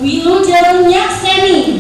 Wilujeng nyakseni.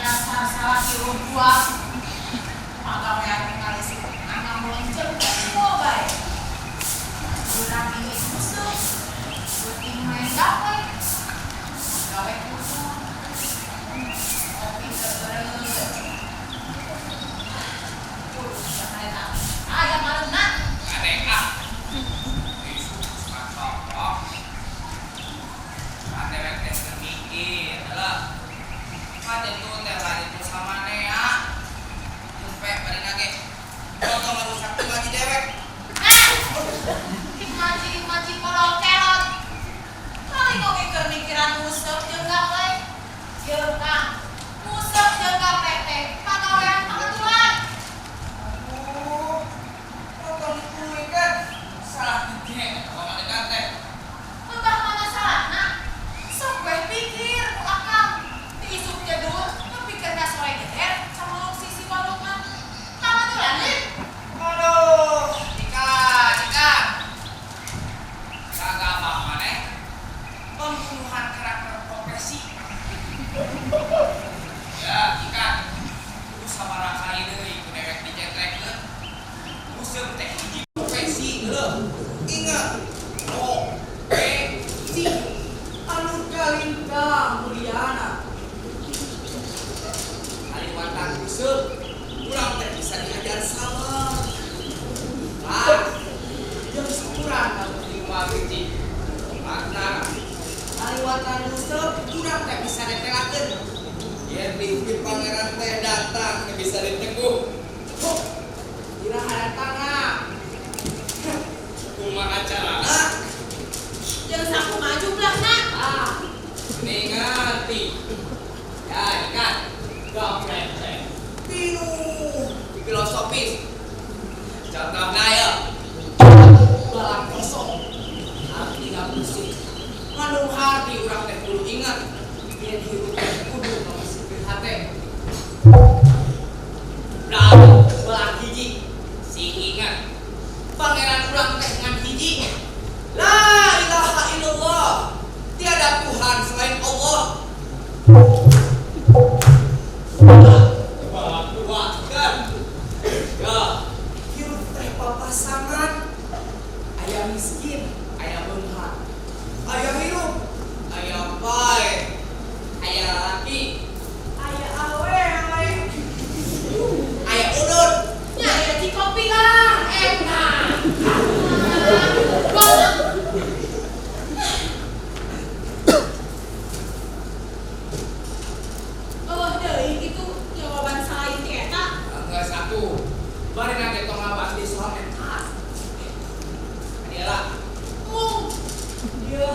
Dasar salah hirup buang. Pagawean ningali si Nana meluncur semua bae. Urang ini musuh. Beuting main gawe. Gawe kudu. Kopi kebereut. Kudu sakareta. Aya malemna. Kadek ah. Isuk macok. Kadek teh keur mikir, heula. Kade tuh teh lain itu sama nea. Tumpe bari nage. Foto ngarusak teh ngaji dewek. Ah! Maji-maji kolol kelot. Kali kok keur mikiran nguseup jeung gawe. Jeung Kang, nguseup jeung gawe teh pagawean pangetulan. Aduh, foto itu kan salah gede kalau ngadekan teh. Betah mana salahna? Sok we pikir ku akang. Ti isuk jedur, nepikeun ka sore geder, camuluk sisi walungan. Pangetulan nih. Aduh, Ika, Ika. Kagak apa-apa nih. Pembunuhan karakter profesi. Ya, Ika. Kudu sabaraha kali deui ku dewek dicetrekeun. Museum teh hiji profesi heuh. Ingat, O P C anu kalintang mulyana. Kaliwatan museum urang teh bisa diajar sama. Ah, jeung syukuran anu lima biji. Makna kaliwatan museum urang teh bisa ditelakeun. Yen mimpi pangeran teh datang teh bisa diteguh. Huh, iraha datangna? Kumaha carana? Jeung sakumaha jumlahna? Ah, ini ngerti. Ya, ikan. Gampang teh. Pinuh filosofis. Contohnya ya, balak kosong, hati nggak bersih. Ngandung hati urang teh kudu ingat, yen hirup teh kudu ngabersihkeun hate. Nah, balak hiji, sing ingat. Pangeran urang teh ngan hiji. La ilaha illallah. Tiada Tuhan selain Allah. Balak dua kan. Ya, hirup teh papasangan. Aya miskin, aya beunghar. Aya hirup, aya pae. Aya laki, aya awewe. Aya udut. Nya aya cikopi lah, enak. Banget. Oh, deui kitu jawaban selain ti eta. Enggak satu. Bari nanti tong ngabahas di soal eta. Dia lah. Mung. Ya,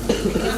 Kang.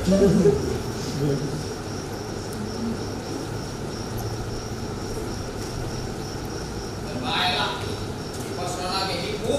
Baiklah, pas lagi ibu.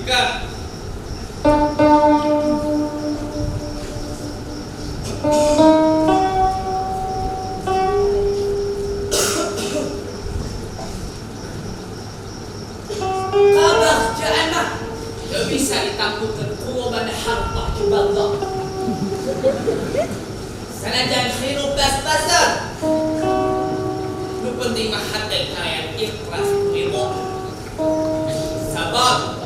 Kan. Kebahagiaan mah teu bisa ditangtukeun ku lobana harta jeung banda. Sanajan hirup pas-pasan, nu penting mah hate kalian ikhlas ridho. Sabab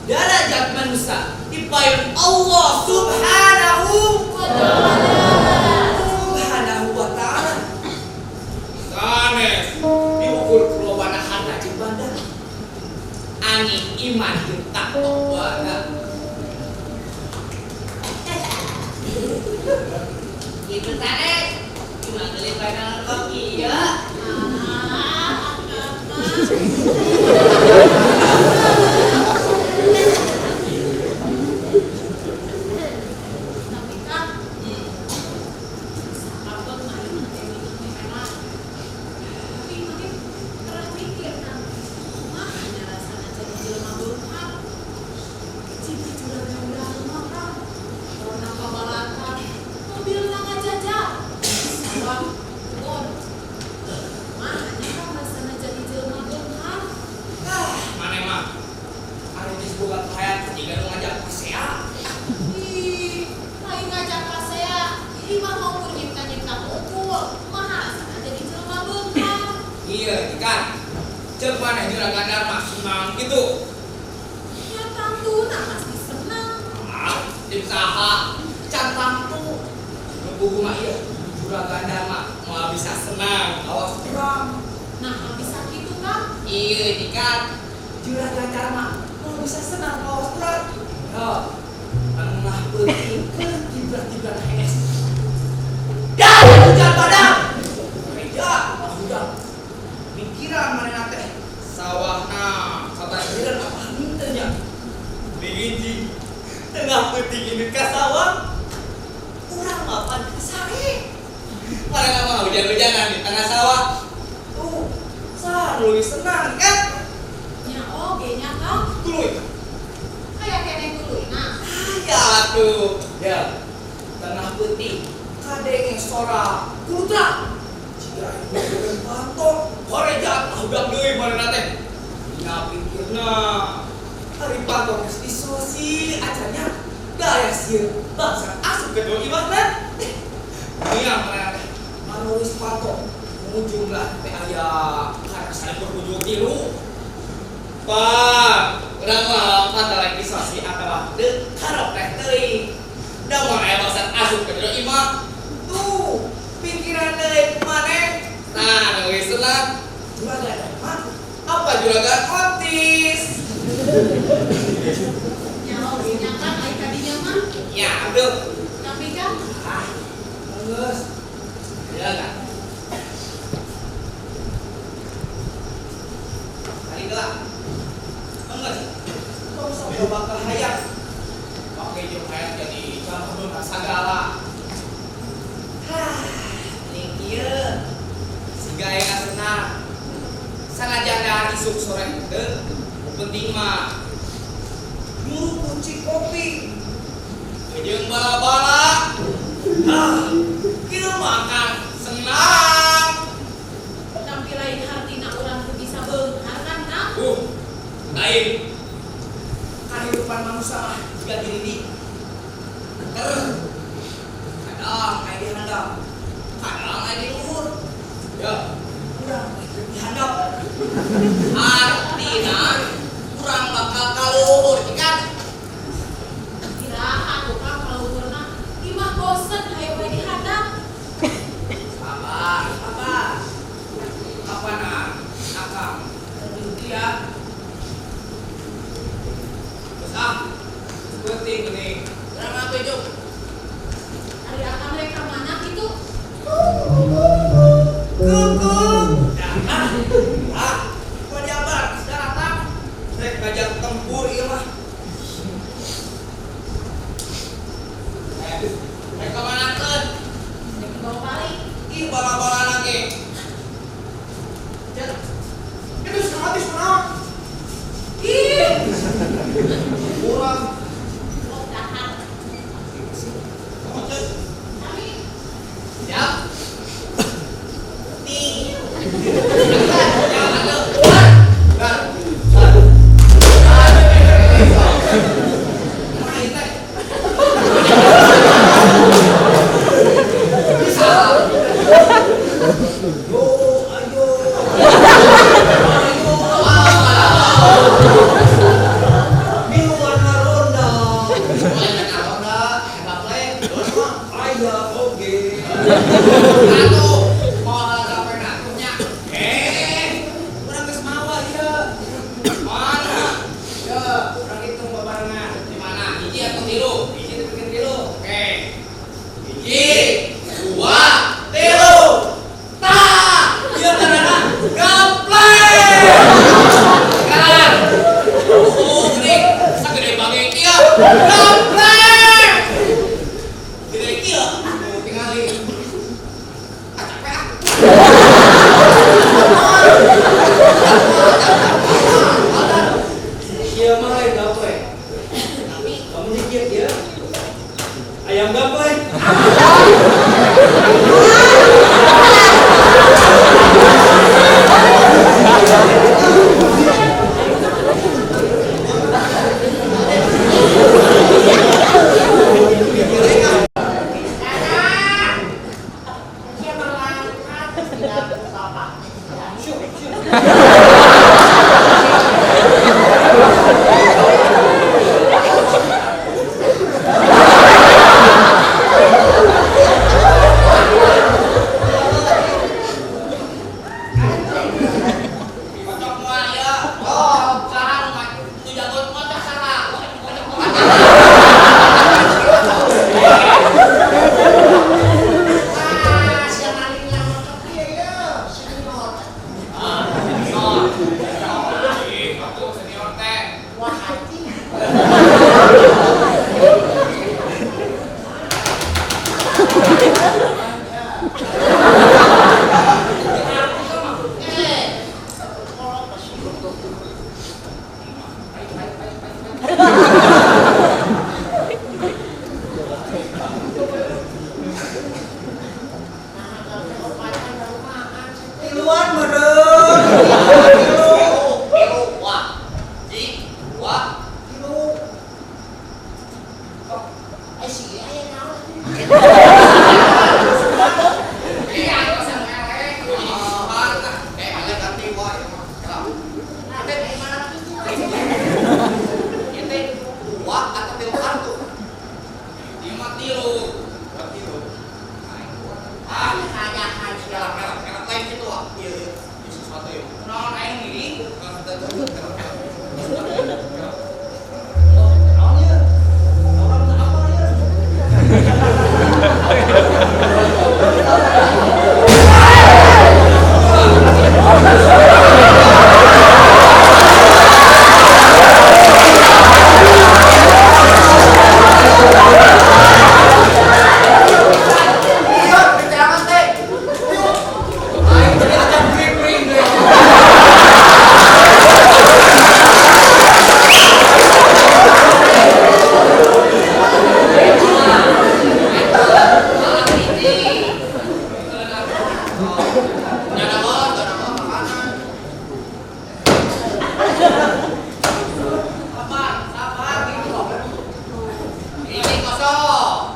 derajat manusia dipayun Allah Subhanahu wa ta'ala. Sanes diukur ku lobana harta jeung banda. Angin iman jeung takwa. Gitu sanes cuma beli pandangan kopi ya. Ah, akang mah. Tapi Kang, sakapun mah ieu teh minum heula. Tapi maneh pernah mikir, Kang, kumaha nya rasana jadi jelema beunghar? Jiga juragan Dharma, Kang. Corona pabalatan, mobilna ngajajar, sawah kebon. Kumaha nya, Kang, rasana jadi jelema beunghar? Ah, maneh mah ari geus boga kahayang jiga nu ngajak pasea. Ih, lain ngajak pasea, ini mah mau nyipta-nyipta hungkul. Kumaha rasana jadi jelema beunghar? Iya, kan. Ceuk maneh juragan Dharma senang gitu? Ya tangtuna pasti senang. Ah, tim saha? Can tangtu. Nu puguh mah ieu juragan Dharma moal bisa senang awas urang. Nah, bisa gitu, Kang? Iya, kan. Juragan Dharma moal bisa senang awas urang. Yo, tengah peuting keur tibra-tibra hees. Dah hujan padang. Meja hujan. Pikiran manehna teh sawahna kabanjiran apa henteu nya. Diginjing tengah peuting ini ka sawah. Urang mapan sare. Manehna mah hujan-hujanan di tengah sawah. Tuh, sah leuwih senang kan? Nya oge nya, Kang. Tuluy. Kayak keneh tuluyna. Ya tuh. Ya. Tengah peuting kadenge sora kulutra. Jika ieu panto, koreja udah deui manehna teh. Dina pikirna ari panto geus disosi acan nya gaya sieun bangsa asup ke jero imahna. Nia manehna teh manulis panto ujunglah teh aya karena salikur ujung tilu. Pak, urang mah kata lagi sosi atawa teu karep teh teuing. Da moal aya bangsa asup ke jero imah. Tuh, pikiran deui maneh. Nah, leuwih senang juragan mah apa juragan otis? Nya oge nya, Kang, ai kadinya mah. Ya, aduh. Tapi Kang, Ah, geus. Ya kan? Kali gelap. Geus. Tong sok loba kahayang. Pake jeung hayang jadi calon sagala. Hah, ning ieu siga aya senang. Sanajan dahar isuk sore henteu, nu penting mah nyurup kopi. Jeung bala-bala. Ah, kieu makan senang. Tapi lain hartina urang teu bisa beunghar kan, Kang? Lain. Kehidupan manusia mah jiga gini. Ter. Kadang aya di handap. Kadang aya di luhur. Ya, urang di handap. Artina urang bakal ka luhur kan? Iraha tuh, Kang, kaluhurna? Imah bosen hayo we di handap. Sabar, sabar. Kapan akang dia? Terus ah, penting ini. Urang apa juk? Ari akang rek ka mana kitu? Kuku. Dah, ah, ah, gua diabar, datang. Rek ngajak tempur ieu mah. Eh, rek ka manakeun? Rek dibawa balik. Ih, bala-bala lagi. Cek. Itu gratis kunaon? Ih, Kurang. oh dahar Ih, aku senior teh. Wah, anjing. Eh, kalau masih Ayo, ayo, ayo, ayo. Nah, kalau opatan rumahan sih. Tiluan meureun. Tilu. Tilu, wah. Ji, wah. Tilu. Eh, sih aya naon? Iya, aku sama elek. Ah, elek ganti wah ya mah. Kelap. Nah, dari mana itu? Ieu teh wah atau tilu kartu? Ieu mah tilu. Wah, tilu. Ah, Kajahan kelap, siapa? kelap, kelap lain gitu wah. Iya, iya. Ini sesuatu ya. Naon aing ngiring? Oh, naon ieu? Orang teu apal ieu. Iya, diceramah teh. Aing jadi acan pring-pring deh. Sabar, sabar gitu. Ini kosong.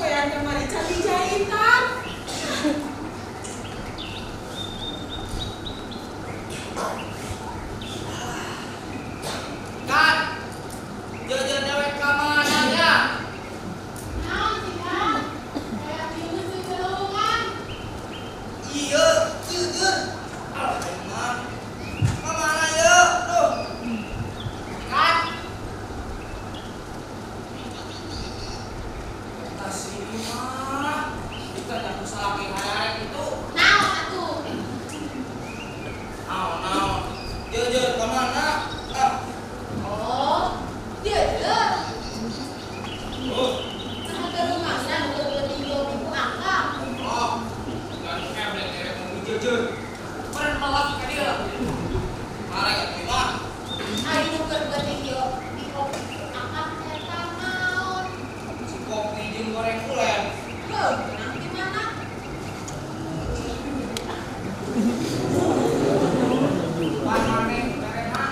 Yang kemarin cari jahitan. Kan, jajan dewek ka mana nya? Naon sih, Kang? Kayak bingung sih celungan. Iya, jujur. Alah, aing mah. Ka mana yeuh? Duh. Kan. Eta si mah. Kita ku salaki hararek itu. Naon atuh? Naon, naon. Jujur ka mana? Ah. Oh, dia dia. Oh. Nah, ke rumahnya nu keur tinggal ibu angka. Oh. Dan keblek dewek mau jujur. Kemarin malah ka dieu. Marek atuh mah. Ayo nu keur tinggal ibu angka eta naon? Si kopi jeung goreng ulen. Heuh, nang di mana? Pan maneh merena.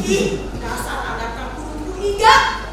Ih, dasar anak kampung iga.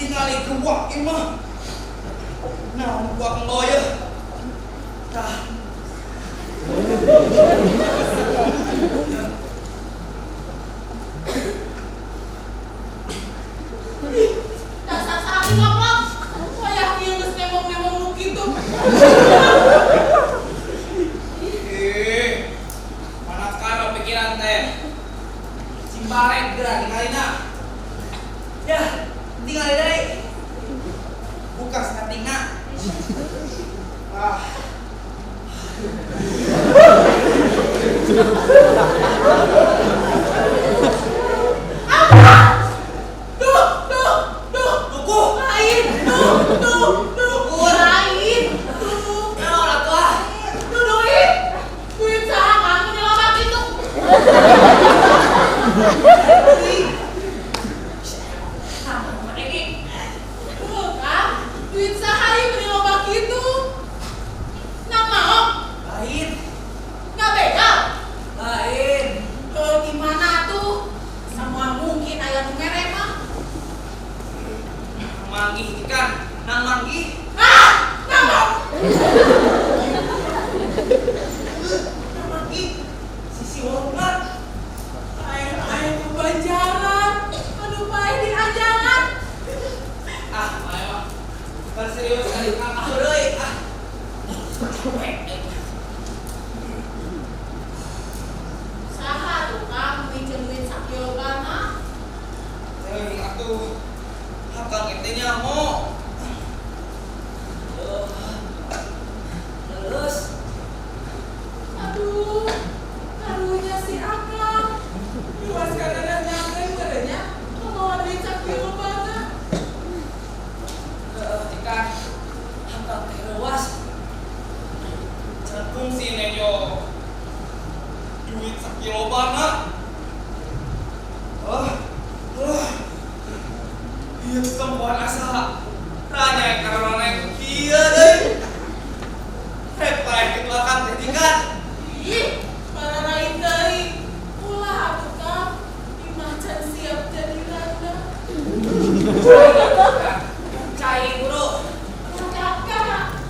Tinggal ke wak imah. Nah, gua akan bawa ya. Tah. Dasar sapi goblok. Wayah ieu geus nemong-nemong nu kitu. Ih, mana karo pikiran teh. Cimbarek geura ningalina. Ya, tinggal deui. Buka satingna. Ah. Duh, duh, duh. Duku. Lain. Duh, duh, duh. Lain. Duh. Naon atuh ah? Duh, duit. Duit saha kamu nyelobak itu? Nah, ini. Duh, Kang. Duit saha ieu meni loba kitu? Nang maok? Lain. Nggak begal? Lain. Gimana tuh? Semua mungkin aya nu mere mah. Manggih ikan, nang manggih. Ah, nang maok. Nang manggih. Sisi warungan. Air-air kebanjaran. Aduh, pae diajangan. Ah, ayo mah. Kan serius kali kang ah deui ah. Saha tuh Kang miceun duit sakilobana? Teuing atuh. Akang ente nyaho. Terus Aduh, karunya si Akang. Luas karena nyampe merenya, mau duit sakilobana. Ikan akang teh leuwas. Can fungsi nejo. Duit sakilobana. Oh, oh. Ieu kesembuhan asa. Ranya karena naik kieu deui. Rek paeh kitu akang teh jikan. Ih, para lain deui. Ulah atuh Kang, dimacan siap jadi randa. Cai bro. Kakak.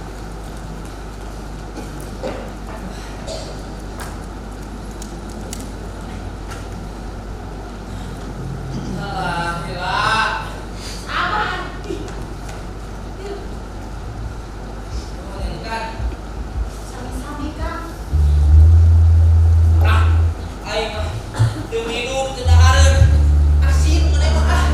Alah, gila. Sabar. Ih. Ih, Nuhun ikan. sami-sami Kang. Ah, aing mah teu minum teu dahareun. Asin maneh mah ah.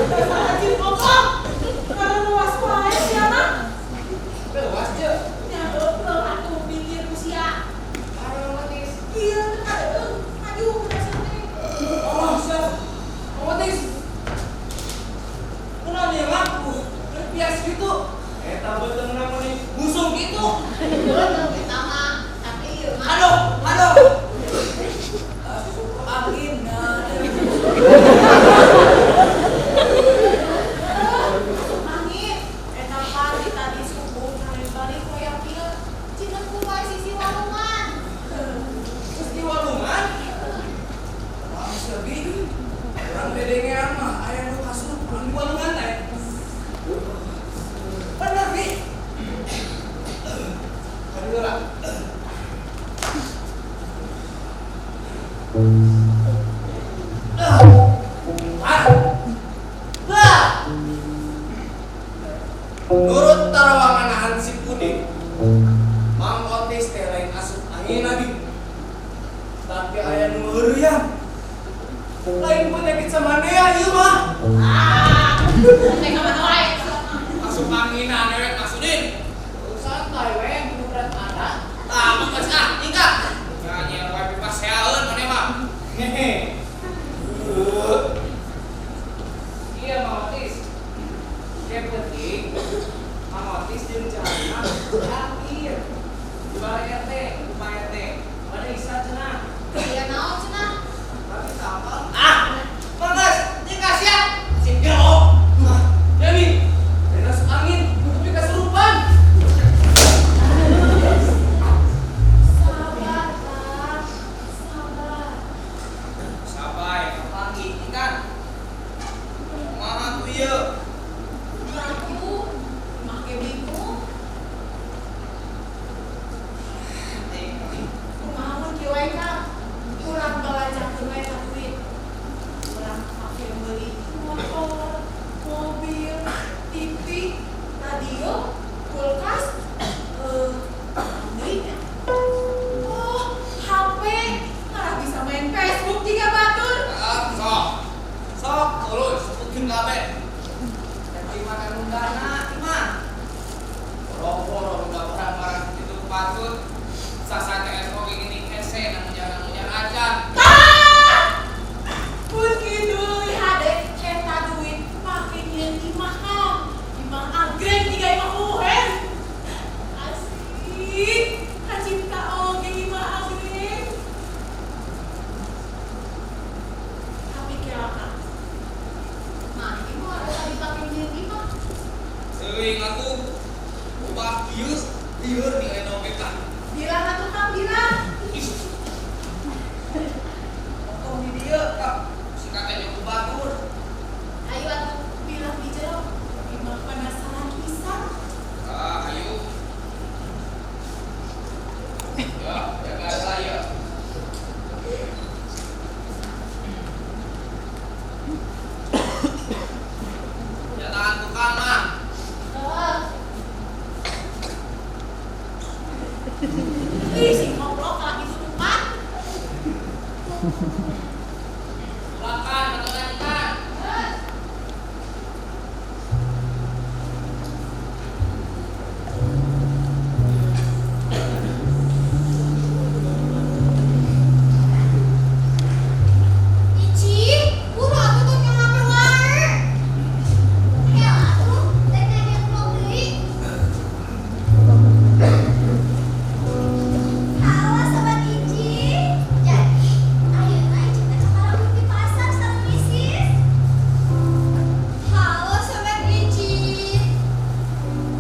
Dasar haji goblok. Para luas wae sia mah. Leuwas teu. Nya heueuh atuh pikir ku sia. Aromatis. Ieu teh kadeueung, maju ka sini. Oh, siap. Aromatis. Kunaon ieu mah? Bias gitu. Eta beuteungna meuni busung gitu. Betul kita mah, tapi ieu mah. Aduh, aduh. Angin. Angin, eta pagi tadi subuh kalian balik hoyong ieu. Cineku wae sisi walungan. Terus di walungan. Wah, sedih. Urang dedengean mah aya nu kasurupan di walungan teh. Bener, Bi. Kadieu lah. Ah. Lah. Nurut tarawanganahan si Puding, Mang Otis teh lain asup angin lagi. Tapi aya nu heureuyang. Lain penyakit samanea ieu mah. Ah, teh ka mana wae. Asup angin anewe Masudin. Santai we, nu berat ada. Tah, mah geus ah, hingga. Nyanyi wae pipaseaeun maneh mah. Hehe. Iya, Mang Otis. Yang penting Mang Otis jeung Cahana akhir. Di balai RT, di Pak RT. Mana bisa cenah. Aya naon cenah? Tapi apa? Ah, Mangas, tinggal siap. Sip gelo. Jadi, lain asup angin, tapi kasurupan. dana mah. Boro-boro udah barang-barang itu patut. Sasa TS oge gini hese nang aja. Pun kidul hade eta duit pake nyieun imah Kang. Imah anggrek tiga imah uhen. Asik, kacinta oge imah anggrek. Tapi kira Kang. Mah, ieu mah rasa dipake nyieun imah. Seuing atuh. Ubah ieu lieur nilai oge kah. Bilang atuh Kang, bilang. Potong di dieu kah. Si kakeknya ku batur. Ayo atuh. Bilang di jero. Imah penasaran pisan. Ah, ayo. Ya, jaga saya. Ya tangan tukang mah. Heeh. Ih, si ngobrol lagi surupan. Silakan atau lanjutkan. Ici, buru atuh tuh yang HP wae. Hel atuh, teh ngajak vlog deui. Halo Sobat Ici. Jadi, ayeuna Ici teh kakara di pasar sareng Misis. Halo Sobat Ici.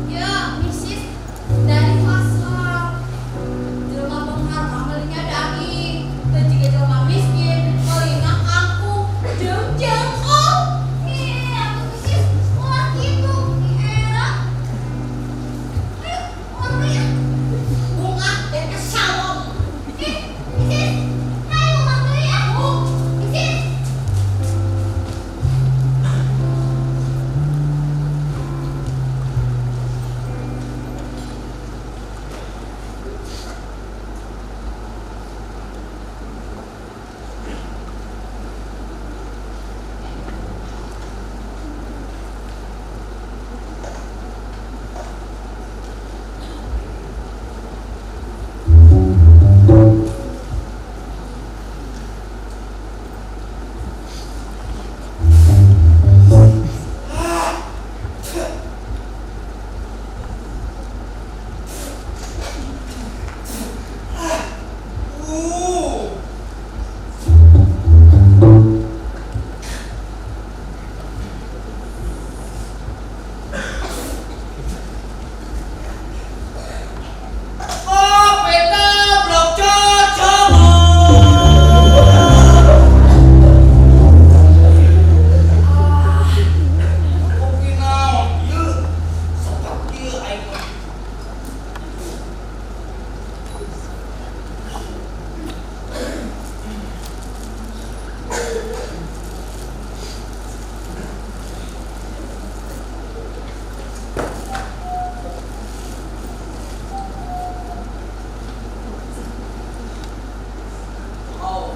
Ya, Misis dari pasar. Jelema beunghar mah meulina daging, teu jiga jelema miskin meulina kangkung jeung jengkol. Ih, atuh Misis ulah kitu di era. Ayo, ulang deui ah. Bunga dan kesalon. Ih, Misis, ayo ulang deui ah. Misis. Uh. Oh, peta blok cocok. Ah, kopi naon ieu? Sepet ieu aing mah. Oh.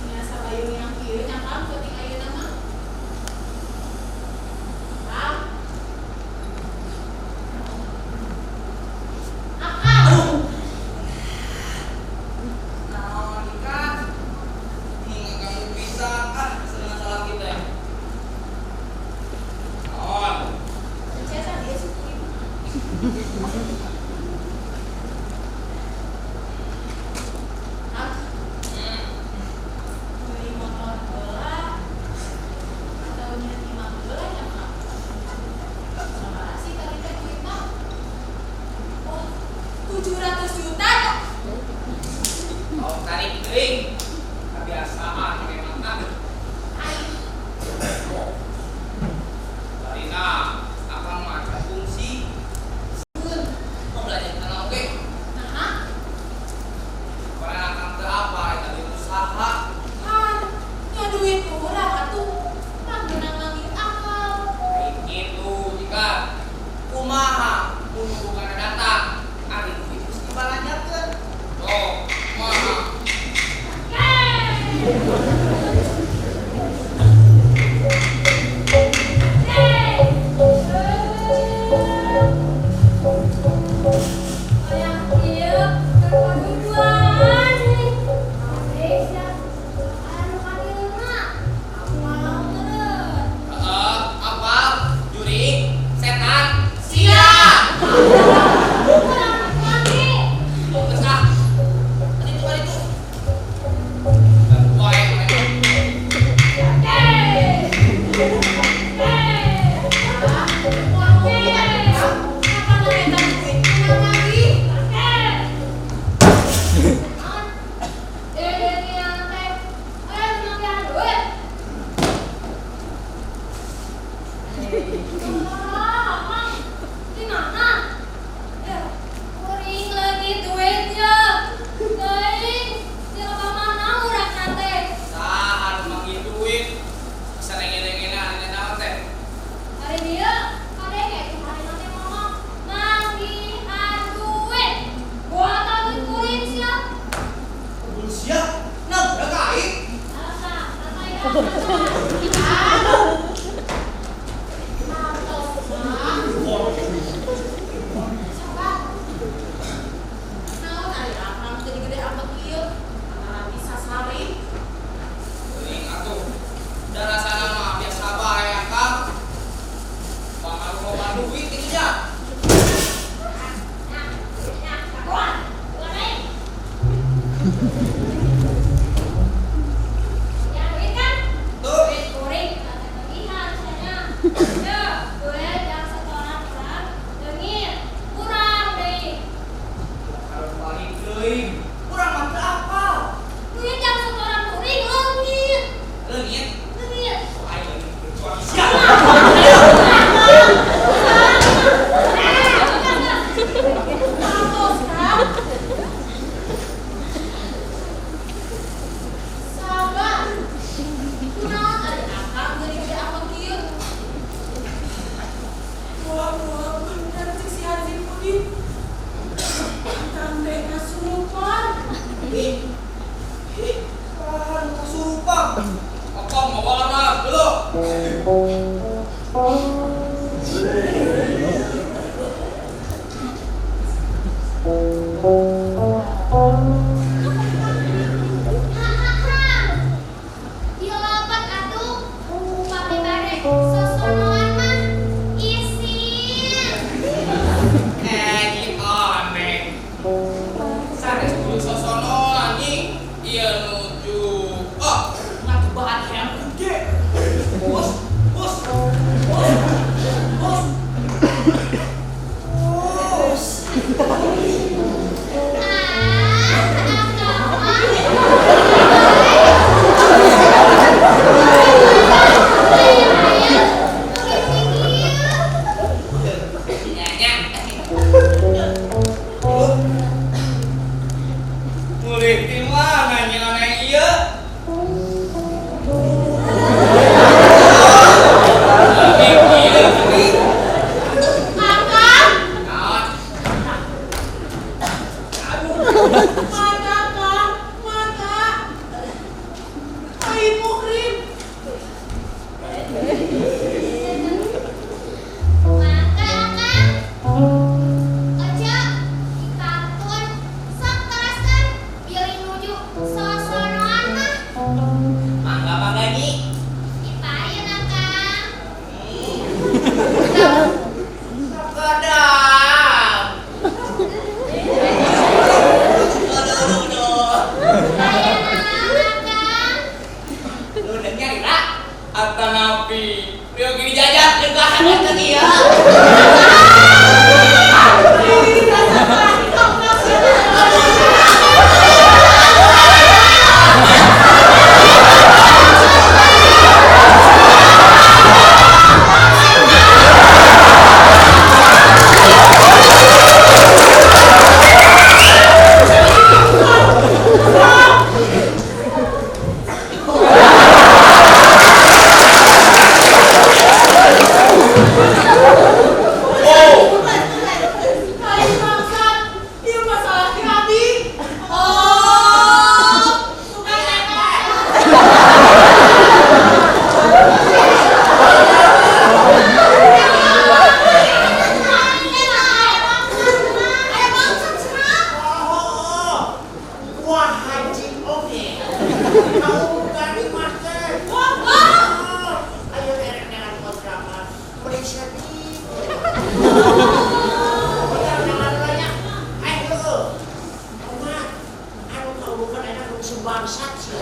Nya sabayung yang kieu nya Kang penting ayeuna mah. Kang. Akang. Naon ikan? Hingga kamu bisa ah senang salah kita ya. Naon? Percaya dia suku ibu. Kang, beli motor bola atau nyieun imah bola nya Kang? Sabaraha sih tadi teh duitna? Oh, 700 juta ya? Oh, tarik deui. Kebiasaan memang ah. Aing Karina, akang mah ada fungsi. Mau belajar tanah oge. Nah, Karena akang teu apa eta duit usaha. kan nya duit urang atuh kan beunang manggil akal. Lain kitu jika kumaha mun bukan datang ari duit geus dibalanjakeun. Ya, duit kan? Tuh. Duit kuring, kata tagihan cenah. Ya, duit yang setoran urang leungit. Kurang deui. Kalau paling teuing, urang mah teu apal. Duit yang setoran kuring leungit. Leungit. Leungit. Aing leungit kecuali sia. Atos, Kang. Sabar. Kunaon ari akang geuning gede apa kieu? Wah, wah, bener cek si Haji Pudin. Akang teh kasurupan. Ih, ih, Wah, nu kasurupan. Akang mawa anak dulu. Hahaha. Dilopat atuh upami bare sosonoan mah isin. Eh, ieu aneh. Sanes kudu sosonoan nyi. Ieu nuju oh, ngacobaan hayam gede. Bos, bos, bos, bos. Bos. Ah, akang mah. Aya-aya nu kieu. Nya. Mulih di mana nyi oneng ieu? Ieu ieu gini. Akang, Naon? Aduh. Mangga, Kang, mangga. Ai muhrim. mangga akang. Ojo dikantun sok teraskeun bilih nuju sosonoan mah. Mangga mangga nyi. Dipayun akang. Sakadang. Aduh, aduh, aduh. Aya naon akang? Lu denger ya? Atanapi. Rio gini jajan jeung bahan eta ieu. Ih, rasakan komplek Oh, Ai bangsat, ieu masalah ti abi. Oh, tukang akang. Aya bangsat cenah. Oh, wah haji oke. Kamu bukan master. Wah, wah. Ayo erek dengan kontrakan. Beli sedih. Jangan banyak. Ayo, Oma, anu kau bukan enak sebangsat sih.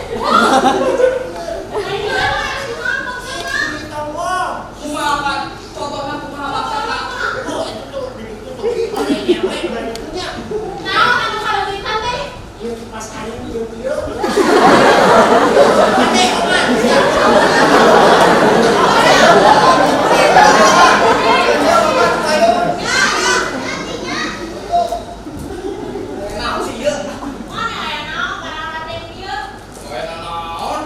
Aya cenah maksudna. kumaha kan? Contohna kumaha maksudna? Oh, itu tuh, itu tuh, orangnya, berani punya. Naon anu kaleuwitan teh? Iya, pas hari ini, iya, iya. Oma, ya. Naon sih ieu? Mana aya naon barang teh kieu? Aya naon?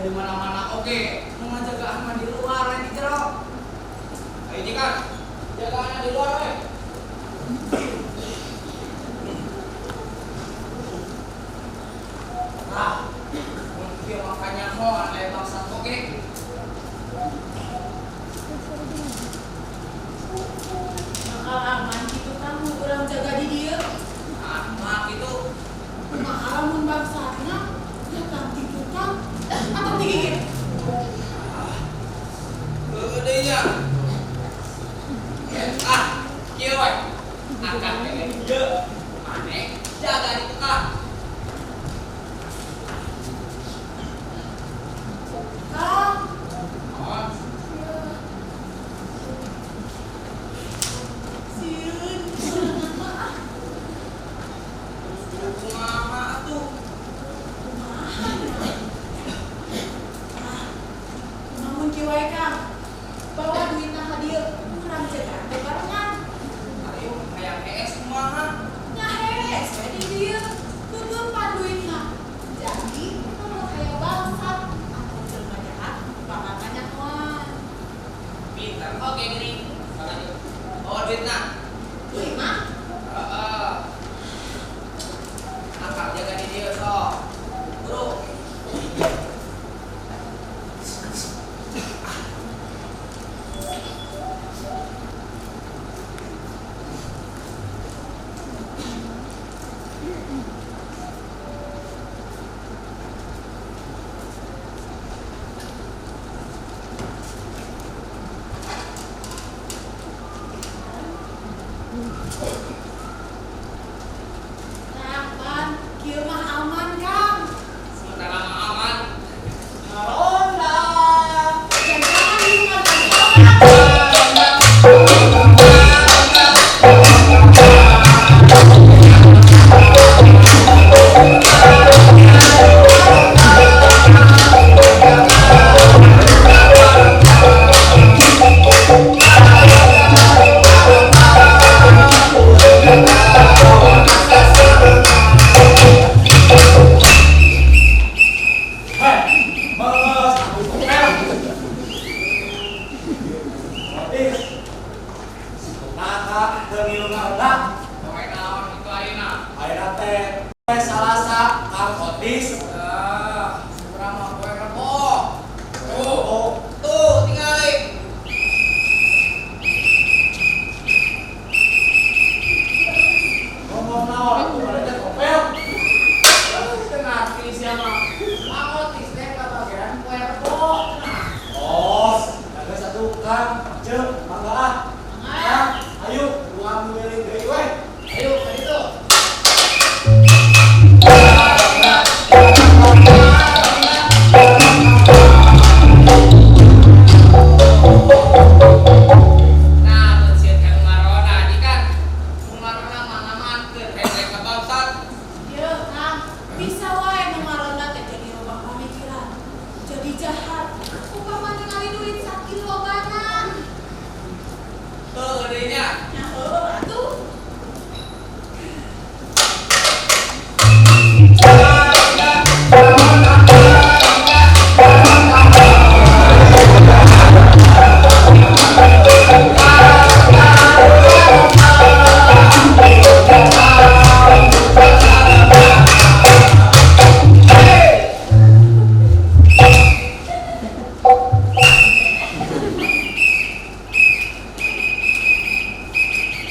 Di mana-mana oke, mau ngajagaan mah di luar lain di jero. Ayo Jika, jagaannya di luar we. Ah, mungkin makanya mau aya bangsat oke. Bakal aman gitu kan urang jaga di dieu. Ah, mah gitu. Kumaha lamun bangsatna datang ti tukang atau digigit. Heueuh deui nya. Ah, kieu we. Akan pengen di dieu. Maneh jaga di tukang. Kang, Oh, sieun sorangan mah ah. Kumaha atuh? Kumaha nya? Ah, kumaha mun kieu wae Kang? Bawa duitna ka dieu, urang jaga teh barengan. Ayo hayang hees kumaha? Ngahees we di dieu, tutupan duitna. Jadi, lamun aya bangsat atau jelema jahat bakal kanyahoan. Pinter oke geuning. Bawa duitna. Duit mah Heeh. Akang jaga di dieu sok. Bro. Nah, pan, kieu mah aman, Kang. Sementara mah aman. Maronda. Jangan lingkungan kantor. Hei, mengeus aku topel. Otis. Naka teu ngilu ngarendak. Poe naon itu ayeuna? Ayeuna teh poe Salasa Kang Otis. Ah, urang mah poe Rebo. Tuh, Oh, tuh tingali. ngomong naon atuh mana teh topel. Teu ngarti sia mah. Mang Otis teh kabagean poe Rebo. Oh, jaga satu Kang, Ceu, mangga ah. Mangga. Kang, ayo urang milik deui we. Ayo ka ditu. Nah, beunceut ka nu maronda Jikan. Nu maronda mah ngamankeun hese ka bangsat. Ieu, Kang, bisa wae nu maronda teh jadi robah pamikiran. Jadi jahat. Upama ningali duit sakitu lobana. Heueuh deui nya. Nya heueuh atuh.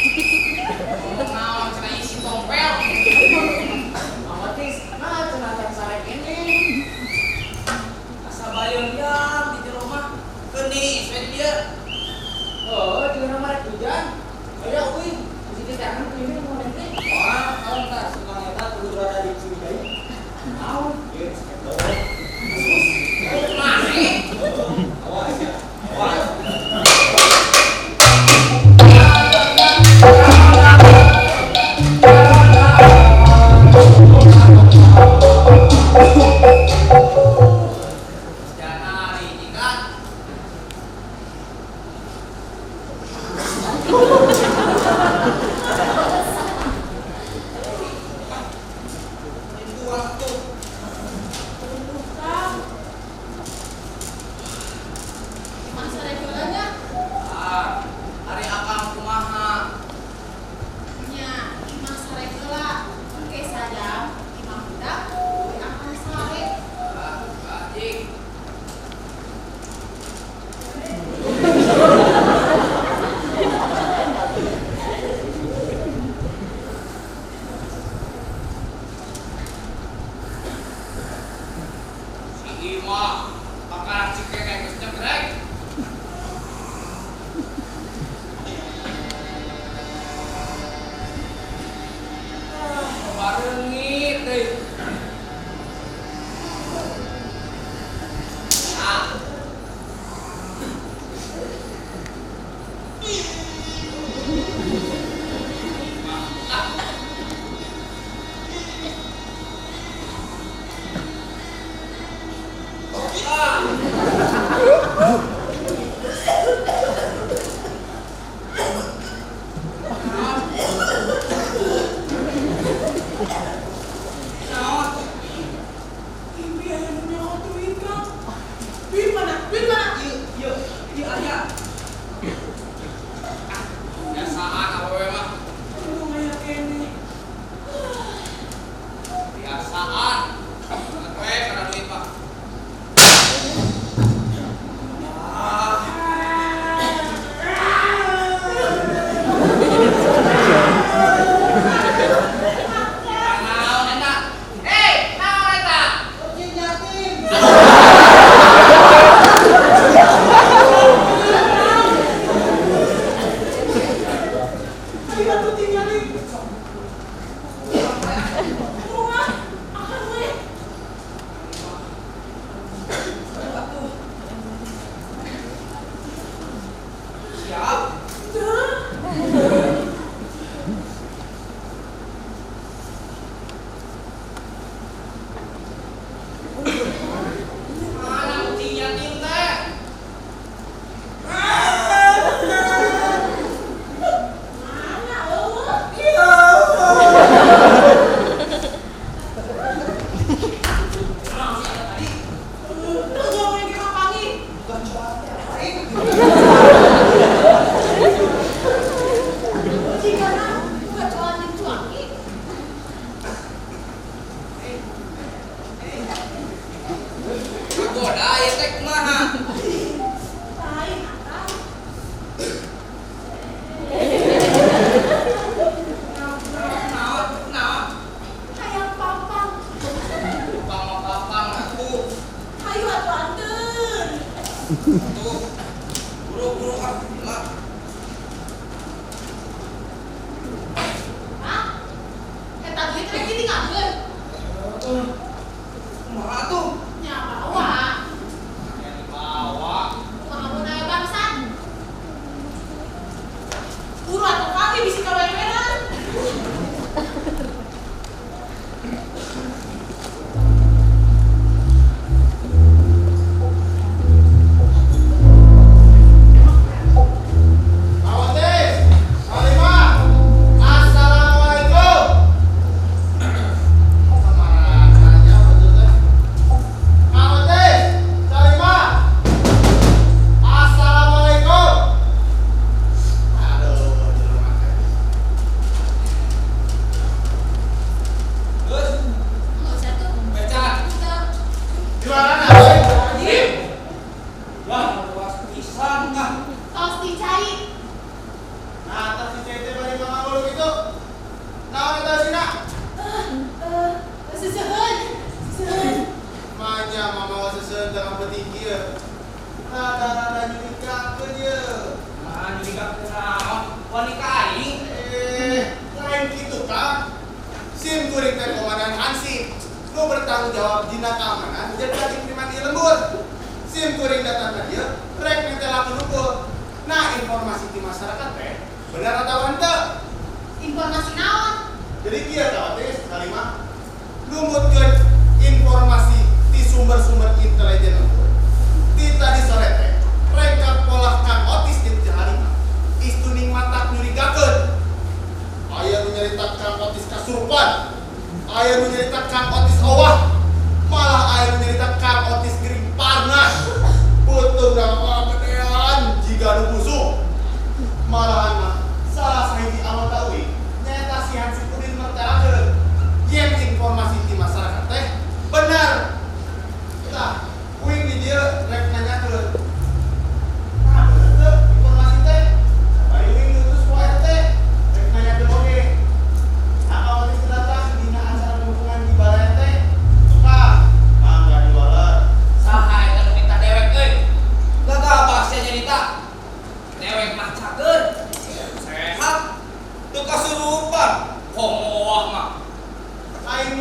Ngomong naon cenah isi tompel. Mang Otis, nah cenah can sarek ini. Imah bakaran cikenek geus nyegrek. Bareungit deui. Ah.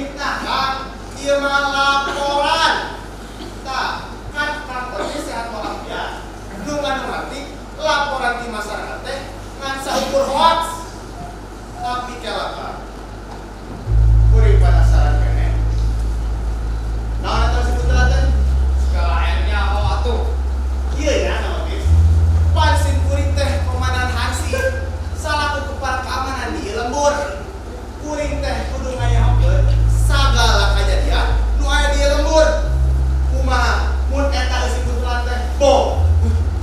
fitnah, Kang. Ieu mah laporan. Tah, kan Kang Otis sehat walafiat. Nu ngarti laporan di masyarakat teh ngan saukur hoax. Tapi kelaka. Kuring penasaran keneh. Naon eta si putra teh? Segala airnya oh atuh. Iya ya, Kang Otis. Pan sim kuring teh komandan Hansip salaku kepala keamanan di lembur. Kuring teh kudu ngayahokeun sagala kajadian nu aya di lembur. Kumaha mun eta eusi putra teh bom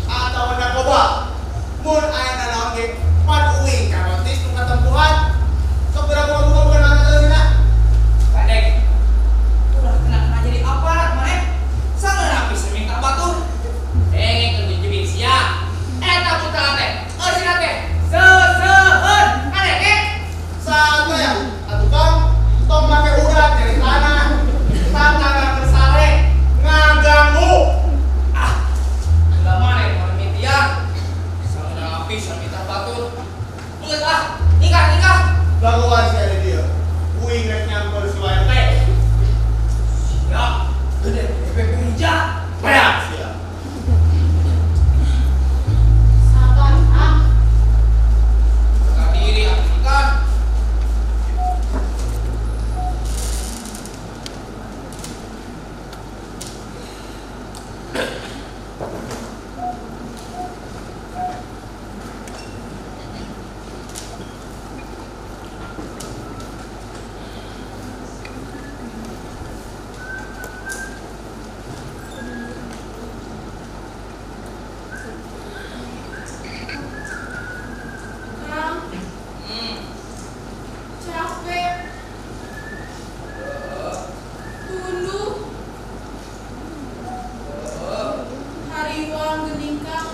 atau narkoba. Mun aya nanaon ge pan uing Kang Otis nu katempuhan. Sok geura buka-buka naon eta eusina. Kadek. Ulah kena-kena jadi aparat maneh. Sangeuna bisa minta batur. Dengekeun jujubin sia. Eta putra teh eusina teh seseuheun. Kadek. Satu ya, atuh Kang, tong make urat nyari tanah, tatangga keur sare, ngaganggu. Ah, ulah maneh mun mimitian. Sangeuna bisa minta batur. Geus ah, nikah nikah. Lakukan si ada dia. Uing rek nyamper si wae teh. Ya, gede bebek hijau. Beak sia. Sabar, ah. Jaga diri atuh ikan. Kang, capek, tunduh, hariwang geuning Kang.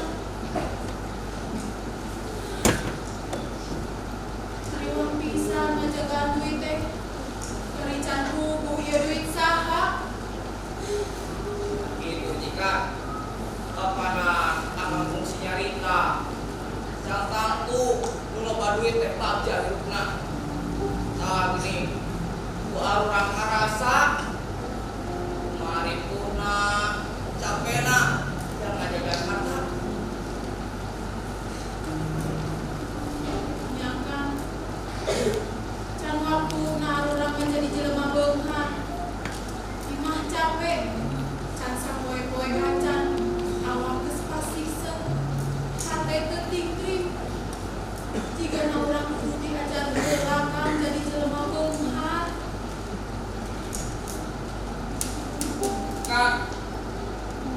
Hariwang pisan ngajagaan duit teh. Kari can puguh ieu duit saha? Gitu jika kapana akang fungsi nyarita. Jang tangtu nu loba duit teh bagja hirupna. Tah gini, ku arurang karasa maripurna capena yang ngajagaan harta. Nya Kang. Can waktuna arurang menjadi jelema beunghar. Imah capek, can sapoe-poe acan, awak geus pasiseuh, hate teu tingkring. Jigana urang kudu diajar heula Kang jadi jelema beunghar. Kan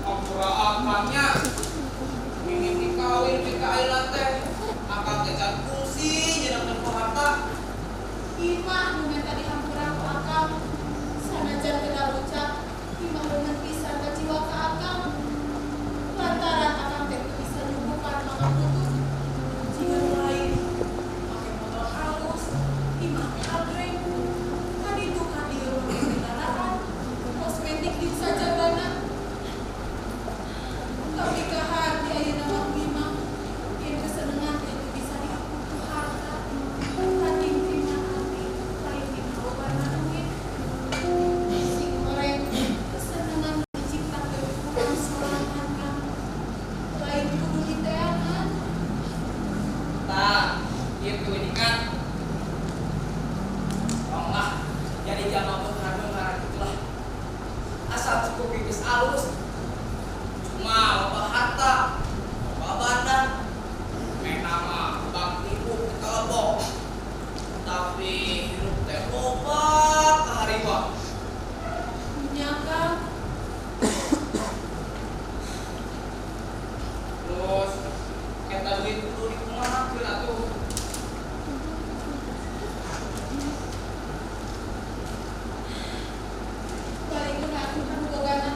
ampura akangnya mimiti kawin pika ayeuna teh akang teh can fungsi jeung nempo harta. Imah nu menta dihampura ku akang. Sanajan kedal ucap, imah reungeun pisan kaciwa ka akang. Lantaran akang teh teu bisa nyuguhan mangaputut. Jiga nu lain, make motor halus, imah teh agreng. Kaditu ka dieu make kendaraan, kosmetik di sajabana. Tapi kahati ayeuna mah ku imah, yen kesenengan teh teu bisa diukur ku harta. Katingkringan hati lain dina duit. Sing goreng kesenengan diciptakeun ku urang sorangan Kang. Lain kudu diteangan. Tah, kitu ini kan. Tong lah, jadi jalma beunghar-beunghar kitu lah. Asal cukup geus alus. Cuma loba harta, loba banda. Meh nama bang ibu kalebok. Tapi hirup teh loba kahariwang. Nya Kang, Terus eta duit kudu dikumahakeun atuh. Balikeun atuh ka nu bogana.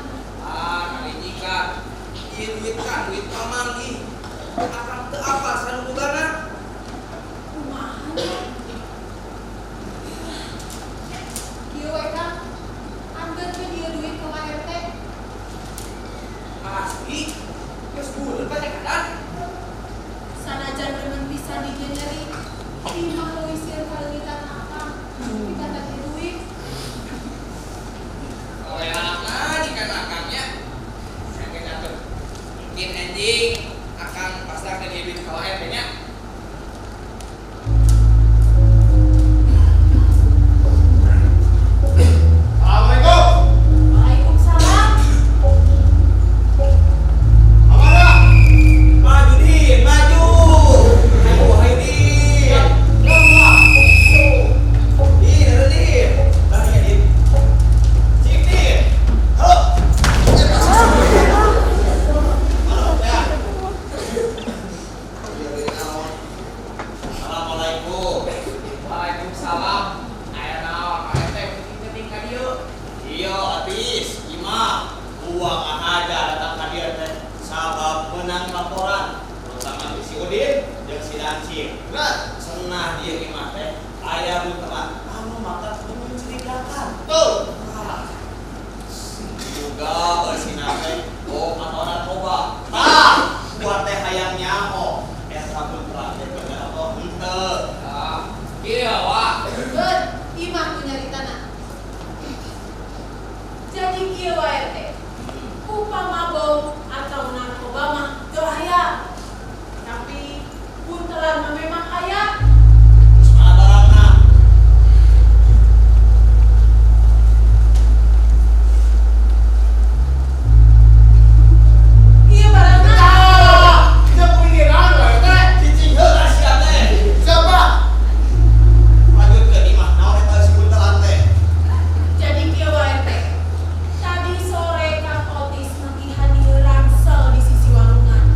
Ah, kali jika ieu duit kan duit pamanggih. Akang teu apal sanu bogana. Kumaha nya? Kieu we Kang, ambeutkeun ieu duit ka Gua ngahaja datang ka dieu teh sabab menang laporan terutama di si Udin jeung si Dancing. Benar. Senah dia imah teh aya buntelan anu maka mencurigakan. Betul. Tah. Juga eusina teh bom atau narkoba. Tah, gua teh hayang nyaho eta buntelan teh bener atau henteu. Tah, kieu wah. Beut, imah ku nyaritana. Jadi kieu wae teh. Upama bom atau narkoba mah teu aya. Tapi buntelan mah memang aya. Terus mana barangna? Ieu barangna. Kita pemikiran wae teh. Cicing heula sia teh. Siapa? Lanjut ke imah naon eta si buntelan teh? Jadi kieu wae teh. Tadi sore Kang Otis manggihan ieu ransel di sisi walungan.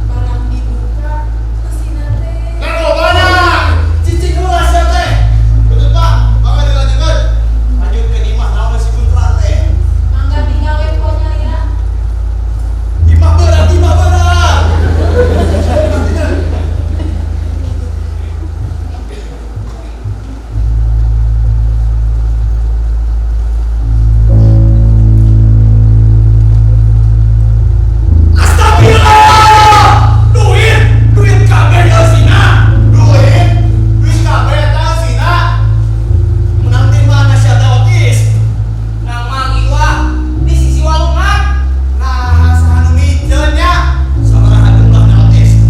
Barang dibuka, eusina teh. Narkobana. Cicing heula sia teh. Betul Pak. Mangga dilanjutkan. Lanjut ke imah naon si buntelan teh? Mangga tinggal we pokoknya ya. Imah beurang, imah beurang. Astagfirullah! Duit, duit kabeh eusina. Duit, duit kabeh eta eusina. Menang di mana sia teh Otis? Nang mangi wah di sisi walungan. Nah, saha nu miceun nya? Sabaraha jumlahna Otis?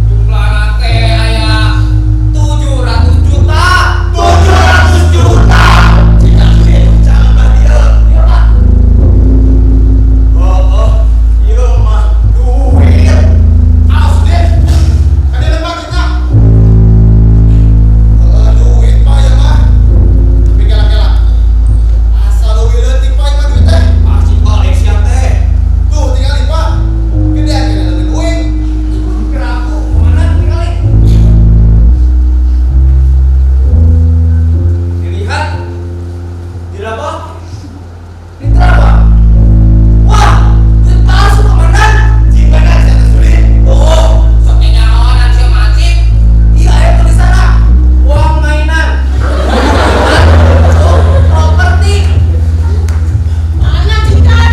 Jumlahna teh aya 700 juta. 700 juta. Cina duit, jangan bah dieu. Oh, oh, ieu mah duit. Awas deh. Kade lembang kita. Duit Pak ya mah. Tapi kela-kela. Asal leuwih leutik Pak ieu mah duit teh. Pasti balik sia teh. Tuh tinggali Pak. Gedean kena leuwih uing. Kira aku kemana tinggali? Dilihat, diraba, diteraba. Wah, duit palsu komandan. Jipenan sia teh sulit. Oh, sok nyahoan sia macik. Iya, aya tulisanna. Uang mainan. Oh, properti. Mana cikan?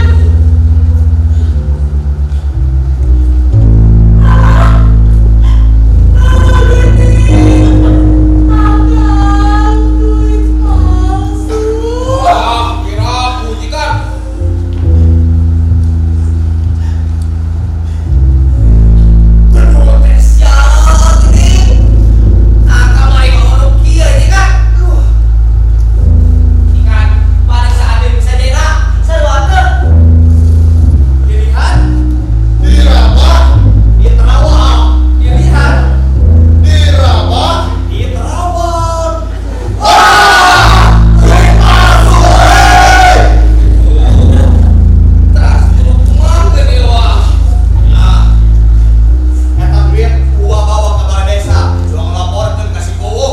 Akang, duit palsu. Wah, kira aku jikan. Berdua teh sia geuning. Nah, kamari mah ono kieu ini kan. Aduh. Ikan paling saat bisa dena Saruakeun. Dilihat, Diraba, diterawang. dilihat diraba. Diterawang. Wah! Duit palsu. Hei! terus kumaha deui wah. Nah, Eta duit gua bawa ke balai desa, juang laporkeun ka si Gowo.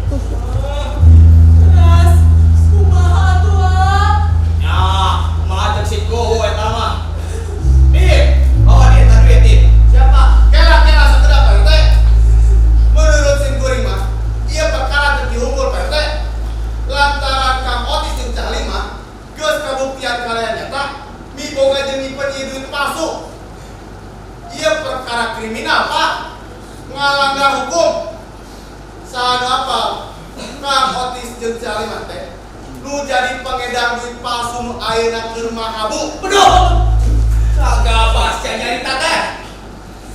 Terus, kumaha atuh, ah? Ya, kumaha jeung si Gowo eta mah. Nih, bawa dia eta duit nih. Siapa? Kela-kela sakedap Pak RT. Menurut sim kuring mah, ieu perkara teu diunggul Pak RT. Lantaran Kang Otis jeung Cah Lima geus kabuktian kalian nyata miboga jeung nyimpen ieu duit palsu. Ieu perkara kriminal, Pak. Ngalanggar hukum. Saha nu apal? Kang Otis jeung Cah Lima teh nu jadi pengedar duit palsu nu ayeuna keur mahabu. Beduh. Kagak sia nyarita teh.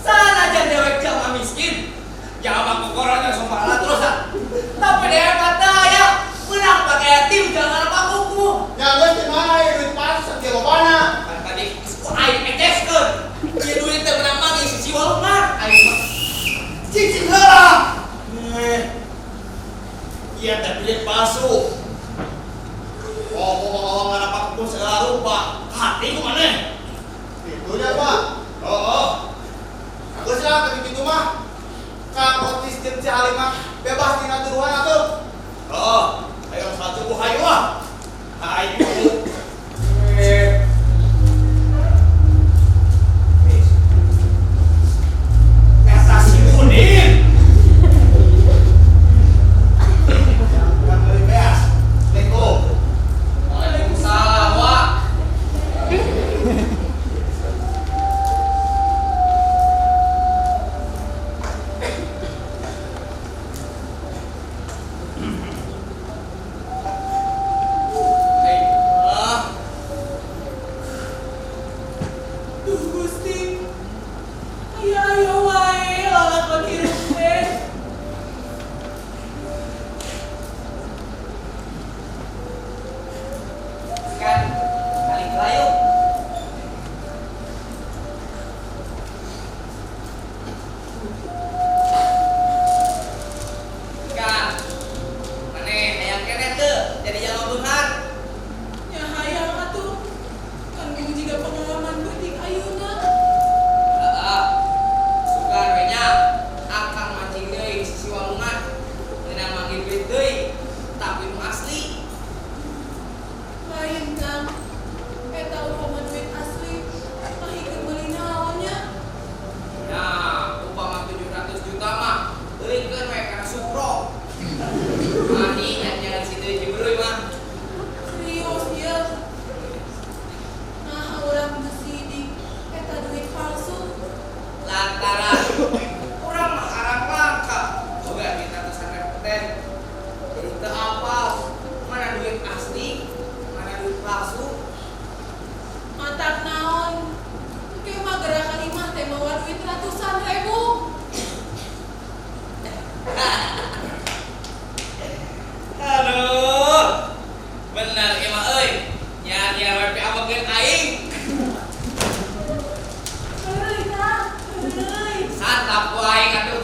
Sanajan dewek jalma miskin, jalma kokorannya sompala terus ah. Tapi dewek kata ya menang pakai tim jangan apa kuku. Ya geus di mana ieu duit palsu sakieu lobana? Kan tadi ku aing eceskeun. Ieu duit teh menang mangi sisi walungan. Aing mah cicing heula. Eh. Ieu teh duit palsu. Ngomong-ngomong apa pun segala rupa. Hati ku maneh. Itu nya, Pak. Oh, oh. Geus lah teu kitu mah. Kang Otis jeung Cah Halimah bebas tina tuduhan atuh. Oh, ayo satu hayu ah. Hayu. Eh, Nyiar-nyiar we piamekeun aing. Heuy, Kang. Heuy. Santap ku aing atuh.